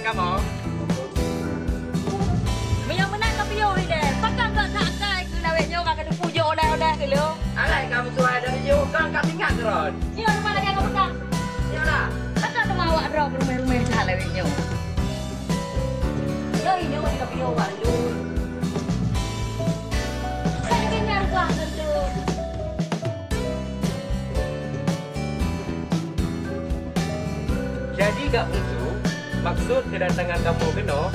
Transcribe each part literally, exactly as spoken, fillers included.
Kamoe. Meunyoe meunan ka piôh ilée, pakon gata akai keu lawét nyoe ka keuneuk pujoe oleh-oleh keu lôn? Alai ka meutuah dari yôh, kon ka ingat keudroe. Nyoe rupa lagée ngon peugah. Nyoe lah. Pakon teuma awak droe peuruméh-ruméh that lawét nyoe? Nyoe, nyoe ka piôh awak lôn. Saya kena rubah keuntut. Jadi, Kak Bungsu, maksud kedatangan kamoe keunoe,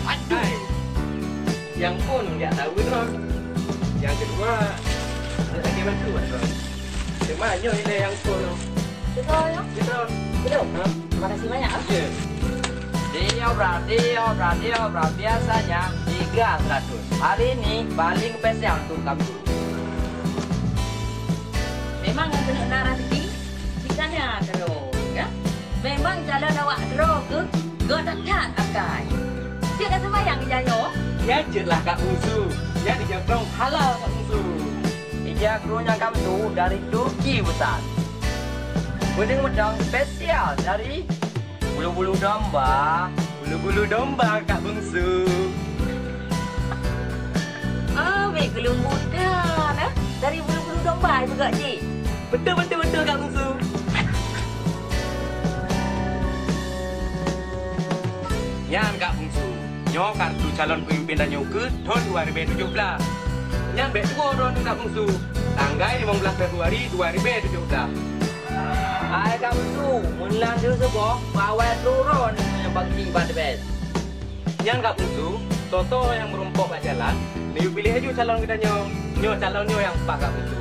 aduh, hai, nyang phôn jak tahu droe. Nyang keudua, nak lagée bantu bak droe. Teuma nyoe ilée nyang phôn. Beutôi, ya? Beutôi. Beutôi. Ha? Terima kasih banyak, ya. Ya. Dia, Bra, dia, Bra, dia, Bra. Biasanya tiga seratus. Hari ini paling spesial untuk kamu. Memang nyang keuneuk na raseuki, di sana terus, ya. Memang jalan awak droe keuh göt that akai. Cit ka seumayang ija nyoe? Ya, cit lah, Kak Bungsu. Ya, ija krong halal, Kak Bungsu. Ija krong nyang ka meusu dari Turki busan. Beudeueng meudong spesial dari Bulu-bulu domba. Bulu-bulu domba, Kak Bungsu. Oh, bèk geuleumbut that, eh? Dari bulu-bulu domba, ipeugah cit. Beutôi, beutôi, beutôi, Kak Bungsu. Nyan, Kak Bungsu. Nyoe kartu calon peumimpin tanyoe keu thôn dua ribèe tujoh blah. Nyan bèk tuwoe droeneuh, Kak Bungsu. Tanggai limong blah Februari dua ribèe tujoh blah. Hai Kak Bungsu, meunan deuh seuboh, bawai turôn nyang bakti ban the best. Nyan Kak Bungsu, soe-soe nyang meurumpok bak jalan, neuyue piléh laju calon geutanyoe. Nyoe calon nyoe nyang paih Kak Bungsu.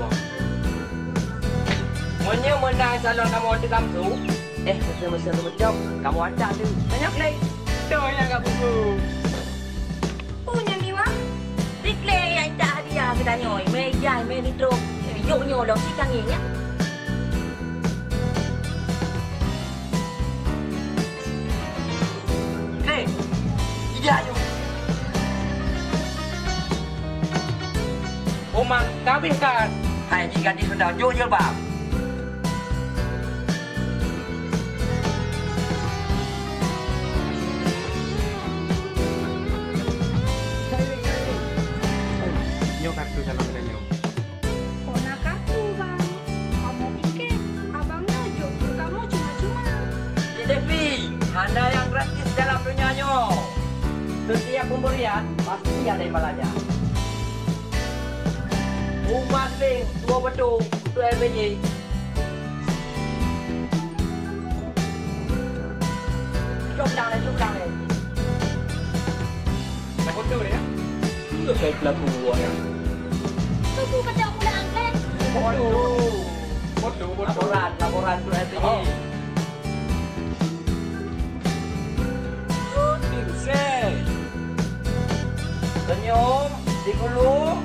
Meunyoe meunan calon kamoe teuh Kak Bungsu, eh, meuseu-meuseu teuh meucok, kamoe acak teuh. Tanyoe klik. Toh nyan Kak Bungsu. Peue nyang meuwah? Reklé nyang intat hadiah geutanyoe, mé ijai, mé neutrok, yôh nyoe lom si tangieng nyan. Hei, ijai nyoe. Umat kabeh kan? Hai, jih gadih sudah jôk jilbab. Nyoe kartu calon geutanyoe. Kok na kartu, Bang? Kamoe pikée abang nyoe jok keu kamoe cuma-cuma. Cik Devi, hana nyang gratis dalam donya nyoe. Setiap pemberian pasti ada imbalannya. Umat lé, tuwoe beutôi, beutôi L P J. Cok dang lé, cok dang lé. Dah foto dia, ya? Iya, saya pelaku awak, ya. Tunggu kata pulang, kan? Foto. Foto, foto. Laporan, laporan tu L P J. Oh. Shooting set. Senyum, digulung.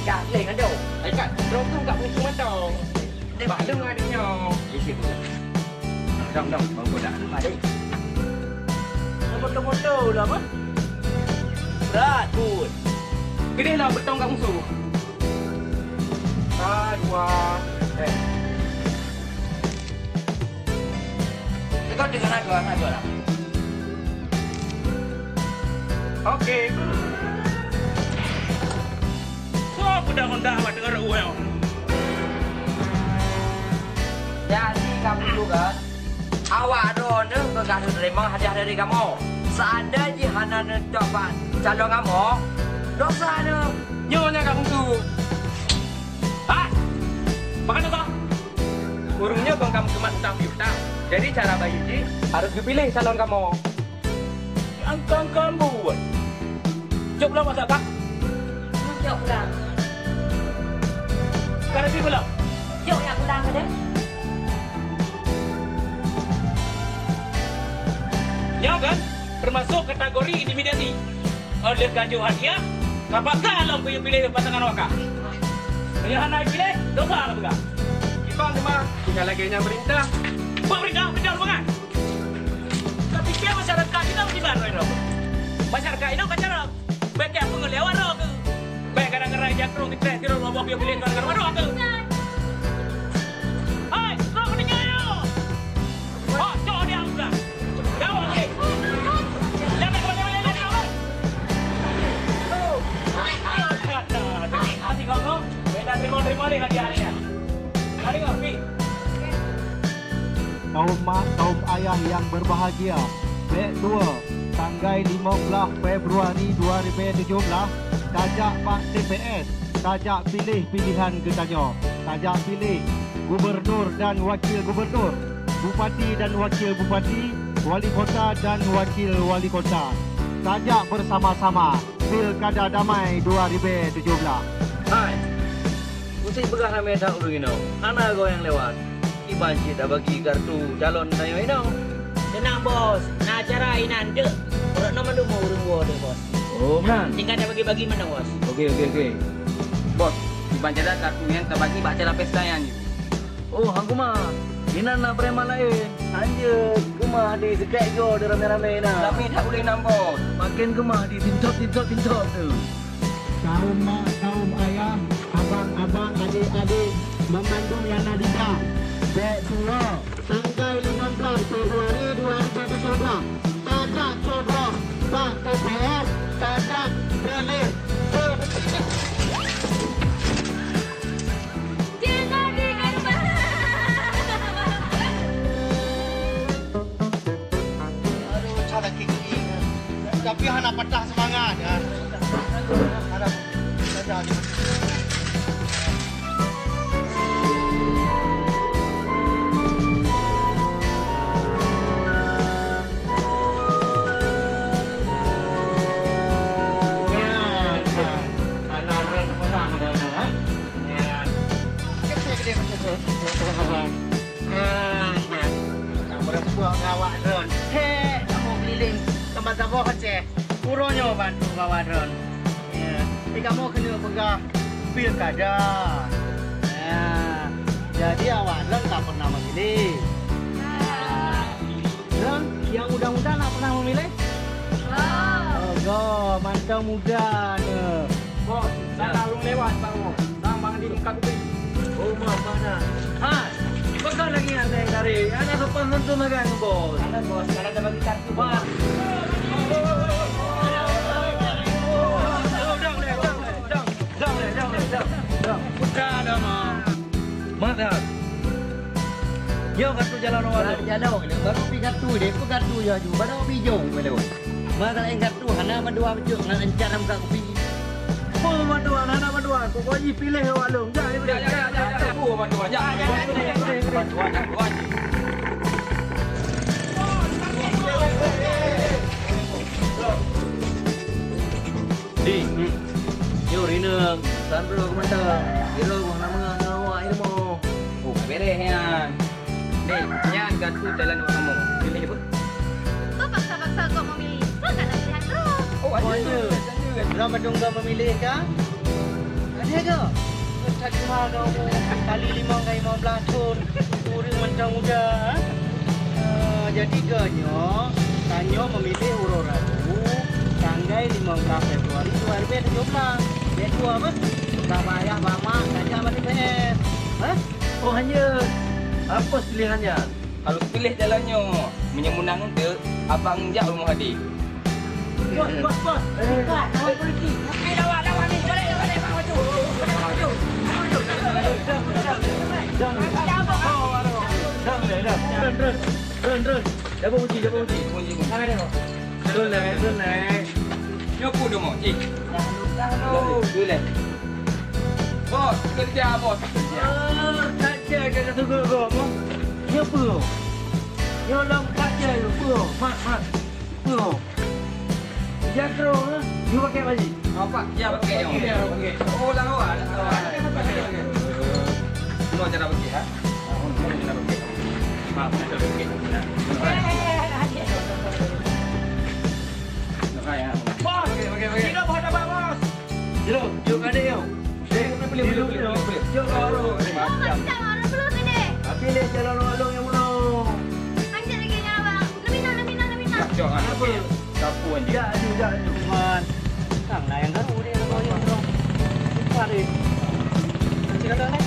Kak, leng adoe. Ai, Kak, droe tu Kak Bungsu mantong. Bak lôn ngon adék nyoe. Isi dulu. Dong, dong, bang bodak. Mari. Moto-moto lah, apa? Berat, pun. Gede lah betong Kak Bungsu. Ah, dua. Eh. Dekat dengan aku, anak aku lah. Oke. Kok budak honda awak dengar uang? Jadi kamu juga, awak droeneuh keu ka neuterima hadiah dari kamoe. Seandai jih hana neucok bak calon kamoe, dosa neuh. Nyoe nyang ka musu. Hai! Pakon kah? Ureueng nyoe kon ka meukeumah utang piôh tang. Jadi, cara bayeue jih harôh geupiléh calon kamoe. Angkang-angkang buet. Jok pulang masak kah? Jok pulang. Ka ready belum? Jok jak pulang ka deh. Nyoe kan termasuk kategori intimidasi. Oleh ganjur hadiah, kapakah lom keu piléh pasangan awak kah? Meunyoe hana piléh, dosa lah peugah. Kiban teuma, tinggai lagèe nyan peurintah. Peurintah, peurintah bangai. Tapi keu masyarakat kita mesti bantu itu. Masyarakat itu kan cara baik yang pengeluar tu. Baik kadang-kadang yang terus kita kira Allah piléh kadang-kadang tu. Hai, terus meninggal. Oh, cok dia. Kaum mak, kaum ayah nyang berbahagia, bék tuwoe, tanggai limong blaih Februari dua ribèe tujoh blaih, tajak bak T P S, tajak piléh pilihan geutanyoe, tajak piléh gubernur dan wakil gubernur, bupati dan wakil bupati, wali kota dan wakil wali kota. Tajak bersama-sama. Pilkada Damai dua ribèe tujoh blaih. Hai, meusti peugah ramé that ureueng inoe, hana goe nyang lewat. Kiban cit tabagi kartu calon tanyoe inoe. Teunang, Bos, na acara inan deuh. Ureueng nyoe mandum ureueng woe deh, Bos. Oh, meunan. Tinggai tabagi-bagi meunan, Bos. Oke, oke, oke. Bos, kiban cit kartu nyang tabagi bak acara pesta nyan. Oh, han keumah. Inan na preman laén. Anjeut, keumah di seukek go di ramé-ramé na. Ramé that ulèe nam, Bos. Maken keumah di tintot, tintot, tintot tu. Kaum mak, kaum ayah, abang-abang, adék-adék, meumandum nyang na di blang. Bék tuwoe, tanggai limong blaih Februari dua ribèe tujoh blaih. Tajak cobloh bak T P S, tajak piléh. Jangan di gerbang. Aduh, cara kiki. Tapi hana patah semangat, ya. Hana patah. Meureumpok ngon awak droen. Hék, kamoe keuliléng teumpat saboh Aceh. Uroe nyoe ban troh ngon awak droen. Ya, tapi kamoe keuneuk peugah pilkada. Ya, jadi awak droen ka pernah meumiléh. Droen nyang muda-muda na pernah meumiléh? Oh, go, mantong muda nyoe. Bos, sana ureueng lewat, Bang, Bos. Bang, Bang di muka kupi. Oh, maaf, Bang, nah. Hai, peugah lagèe nyan, Teng Dari. Hana sopan santun lagèe nyan, Bos. Hana, Bos. Hana ada bagi kartu, Bos. Dang, dang, dang, dang, dang. Dang, dang, dang, dang, dang. Putra dah, Bang. Mat dah. Yo, kartu jalan awak tu. Jalan, baru pi kartu deh. Apa kartu ya, ju? Baru pi jong, baru. Masa laén kartu, hana bantuan bacut, nak lancar lam muka kupi. Oh, bantuan, hana bantuan. Pokok jih piléh awak lôn. Jak, jak, jak, jak, jak. Oh, bantuan, jak. Bantuan, bantuan. Di. Yo, rineueng. Sandro kemanta. Kira buah nama, nama ilmu. Oh, beres nyan. Ni, nyan kartu jalan awak kamoe. Pilih apa? Kok paksa-paksa kok memilih? Kan ada pilihan tu. Oh, ada. Oh, ada. Ada. Dalam padum kau memilih kah? Ada ke? Terima kau kali lima kali lima belas tahun. Ureueng mantong muda. Eh, jadi ke nyoe, tanyoe memilih uroe Rabu, tanggai lima belas Februari dua ribu tujuh belas. Dia dua apa? Bapa ayah, bapa mak, saja balik P S. Hah? Oh, hanya. Apa pilihannya? Kalau pilih jalan nyoe, meunyoe meunang eunteuk, abang jak rumoh adé. Bos, bos, bos. Bukan, lawan polisi. Tapi lawan, lawan ni. Boleh, boleh, Bang Maju. Bang Maju. Bang Maju. Dah, dah, dah. Dah, dah. Dah, dah, dah. Dah, dah. Dah, dah. Dah, dah. Dah, dah. Kunci, dah, kunci. Kunci, kunci. Sana dia, bos. Turun naik, turun naik. Nyoe pun dia mau, cik. Dah, dah, dah. Turun naik. Bos, kerja, bos. Kerja. Ah, kerja, kerja tunggu, bos. Nyoe peue? Nyoe lom kerja, peue? Mat, mat. Peue? Ija kro, ha? You pakai baju? Apa? Ya, pakai, ya. Pakai, pakai. Oh, dah awal, dah awal. Pakai, pakai. Semua cara pakai, ha? Semua cara pakai. Maaf, cara pakai. Bos! Pakai, pakai, pakai. Sini, bos, ada, bos. Jom, jom, ada, jom. Eh, boleh, boleh, boleh, boleh, boleh. Jom, jom, jom. Oh, macam orang belum ni deh. Habis deh jalan warung yang mana? Anjir lagi nyawa. Nak minah, nak minah, nak minah. Jom, jom, ah, apa? Sapu anjing. Jak aju, jak aju. Man. Sang na nyang garu deh, kalau yang terus. Lupa deh. Cakap dah, eh?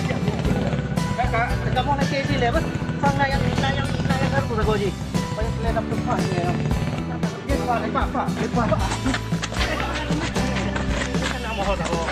Kakak. Kamu nak ke sini, apa? Sang na nyang, na nyang, na nyang garu sagoe jih. Banyak pilihan dapat tempat ni, ya. Dia, Pak, Pak, Pak, Pak. Kena mohon, Pak.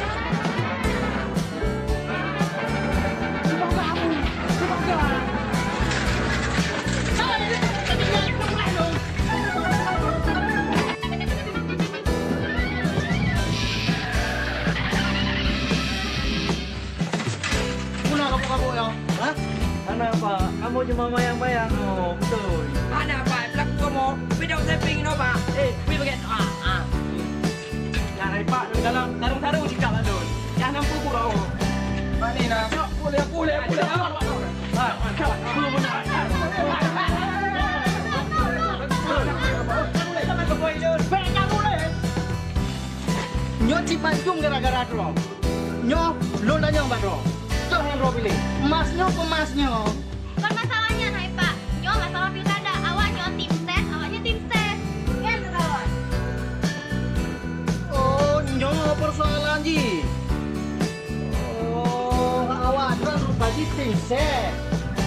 Cuma mayang-mayang, oh, beutôi. Hana, Pak, pelaku kamoe, bidang samping inoe, Pak. Eh, pi bagian. Ah, ah. Nah, hai, Pak, dalam tarung-tarung sikap lah, Dun. Jangan nampu kurang. Pak ni nah. Boleh, boleh, boleh. Ah, ah, ah. Nyoe cit mandum gara-gara droe. Nyoe lôn tanyong bak droe. Soe nyang droe piléh? Mas nyoe peue mas nyoe? Kon masalah nyan hai, Pak. Nyoe masalah pilkada. Awak nyoe tim ses, awak nyoe tim ses. Nyan masalah. Oh, nyoe persoalan jih. Oh, awak droe rupa jih tim ses.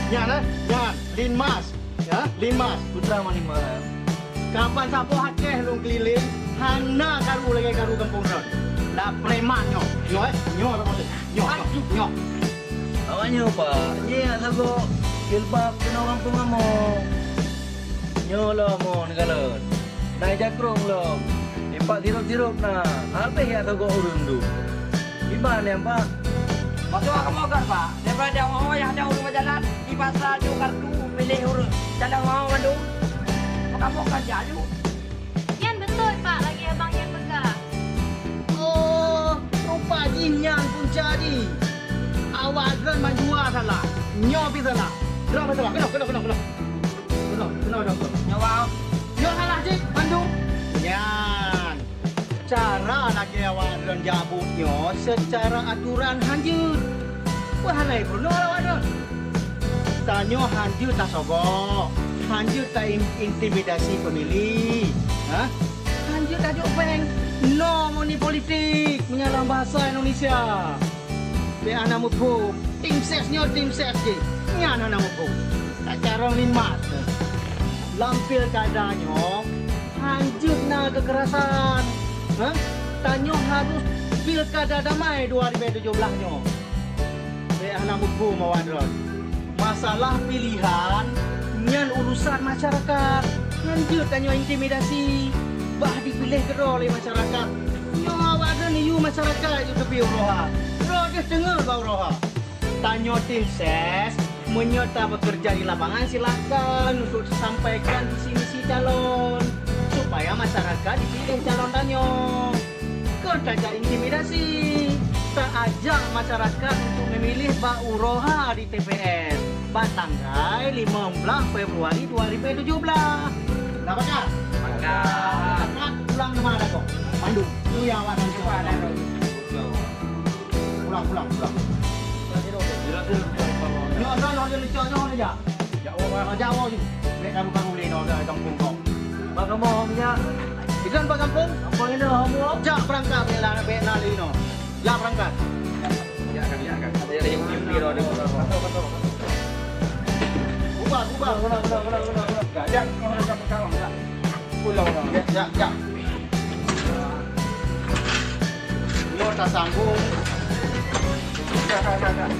Nyan, eh? Nyan, Linmas. Ya, Linmas. Putra Manima. Kaban saboh Aceh lôn keulileng, hana karu lagèe karu gampông droe. Lah preman nyoe. Nyoe, eh? Nyoe, nyoe, nyoe, nyoe. Awak nyoe, Pak, jih nyang sagoe jilbab keunoe gampông kamoe. Nyoe lom, mon, kalon. Na ija krông lom. Impak sirop-sirop na. Habéh jak sagoe ureueng dum. Kiban nyan, Pak? Maksud kamoe kan, Pak? Daripada awai-awai ada ureueng beujalan, di pasa jok kartu, piléh ureueng. Jalan awai mandum. Kamoe kan jak jok. Nyan beutôi, Pak, lagèe abang nyan peugah. Oh, rupa jih nyan punca jih. Awak droen mandua salah. Nyoe pih salah. Droen pih salah. Keunoe, keunoe, keunoe, keunoe. Keunoe, keunoe, keunoe. Nyoe, Bang. Nyoe salah cit mandum. Nyan. Cara lagèe awak droen jak buet nyoe seucara aturan hanjeuet. Peue hana jipeurunoe lé awak droen? Tanyoe hanjeuet tasogok, hanjeuet ta-in-, intimidasi pemilih, ha? Hanjeuet tajok péng. No money politik, meunyoe lam bahasa Indonesia. Bèk hana muphom, tim ses nyoe tim ses jih. Nyan hana muphom. Tacarông Linmas. Lam pilkada nyoe, hanjeuet na kekerasan. Ha? Tanyoe harus pilkada damai dua ribu tujuh belas nyoe. Bèk hana muphom awak droen. Masalah pilihan nyan urusan masyarakat. Hanjeuet tanyoe intimidasi, bah dipiléh keudroe lé masyarakat. Nyoe awak droen yue masyarakat yue teubiet uroe ha. Droe deuh teungeut bak uroe ha. Tanyoe tim ses, meunyoe tabeukeureuja di lapangan, silahkan untuk tasampaikan visi misi calon, supaya masyarakat dipiléh calon tanyoe. Kon tajak intimidasi, taajak masyarakat untuk memilih bak uroe ha di T P S, bak tanggai limong blaih Februari dua ribu tujuh belas. Nah, pakat? Pakat. Pakat, pulang keumae lakoe? Mandum. Tu nyang awak nan cuba lakoe. Pulang, pulang, pulang. Nyoe, nyoe, nyoe, nyoe, nyoe, nyoe, jak. Jak woe, jak woe ju. Bèk karu-karu lé nyoe, dah gampông kong. Bak kamoe, jak. Ikan bak gampông? Gampông inoe, kamoe. Jak beurangkat, bèk la, bèk na lé nyoe. Jak beurangkat. Jak kan, jak kan. Ada yang mimpi roh dia. Ubah, ubah. Guna, guna, guna, guna, guna. Jak, jak. Pulang, pulang. Jak, jak, jak. Nyoe tasambong. Jak, jak, jak, jak.